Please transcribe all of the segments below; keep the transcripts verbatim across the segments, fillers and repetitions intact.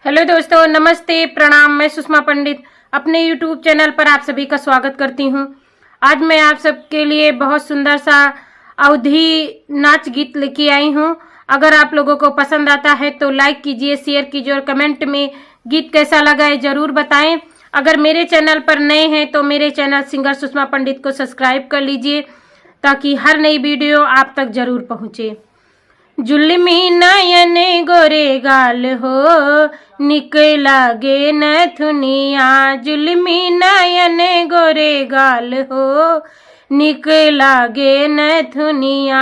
हेलो दोस्तों, नमस्ते, प्रणाम। मैं सुषमा पंडित अपने YouTube चैनल पर आप सभी का स्वागत करती हूँ। आज मैं आप सबके लिए बहुत सुंदर सा अवधी नाच गीत लेके आई हूँ। अगर आप लोगों को पसंद आता है तो लाइक कीजिए, शेयर कीजिए और कमेंट में गीत कैसा लगा है जरूर बताएं। अगर मेरे चैनल पर नए हैं तो मेरे चैनल सिंगर सुषमा पंडित को सब्सक्राइब कर लीजिए, ताकि हर नई वीडियो आप तक जरूर पहुँचे। जुल्मी नयन गोरे गाल हो, निक लागे नथुनिया। जुल्मी नयन गोरे गाल हो, निक लागे नथुनिया।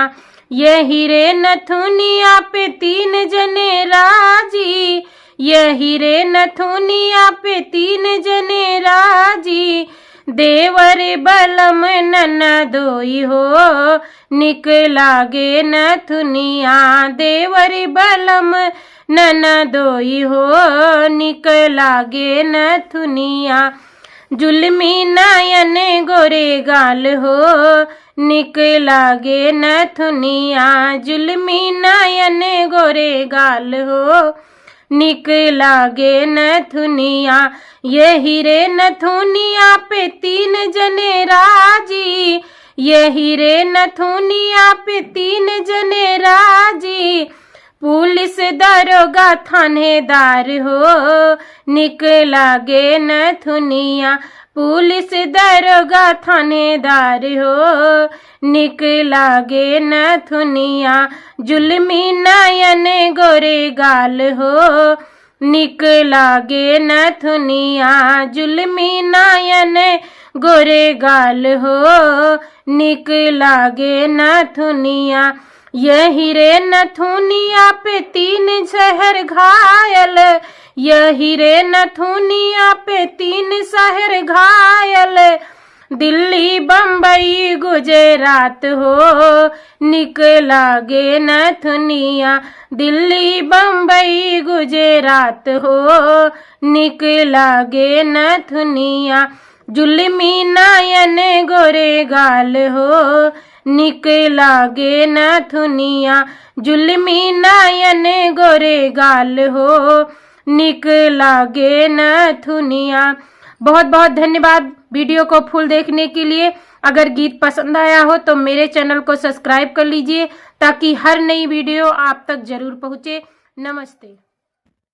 यही रे नथुनिया पे तीन जने राजी, यही रे नथुनिया पे तीन जने राजी। देवर बलम ननदोई हो, निक लागे नथुनिया। देवर बलम ननदोई हो, निक लागे नथुनिया। जुल्मी नयन गोरे गाल हो, निक लागे नथुनिया। जुल्मी नयन गोरे गाल हो, निक लागे नथुनिया। यही रे नथुनिया पे तीन जने राजी, यही रे नथुनिया पे तीन जने राजी। पुलिस दरोगा थानेदार हो, निक लागे नथुनिया। पुलिस दरोगा थानेदार हो, निक लागे नथुनिया। जुल्मी नयन गोरे गाल हो, निक लागे नथुनिया। जुल्मी नयन गोरे गाल हो, निक लागे नथुनिया। यही रे नथुनिया पे तीन शहर घायल, यही रे नथुनिया पे तीन शहर घायल। दिल्ली बम्बई गुजरात हो, निक लागे नथुनिया। दिल्ली बम्बई गुजरात हो, निक लागे नथुनिया। जुल्मी नयन गोरे गाल हो, निक लागे नथुनिया। जुल्मी नयन गोरे गाल हो, निक लागे नथुनिया। बहुत बहुत धन्यवाद वीडियो को फुल देखने के लिए। अगर गीत पसंद आया हो तो मेरे चैनल को सब्सक्राइब कर लीजिए, ताकि हर नई वीडियो आप तक जरूर पहुँचे। नमस्ते।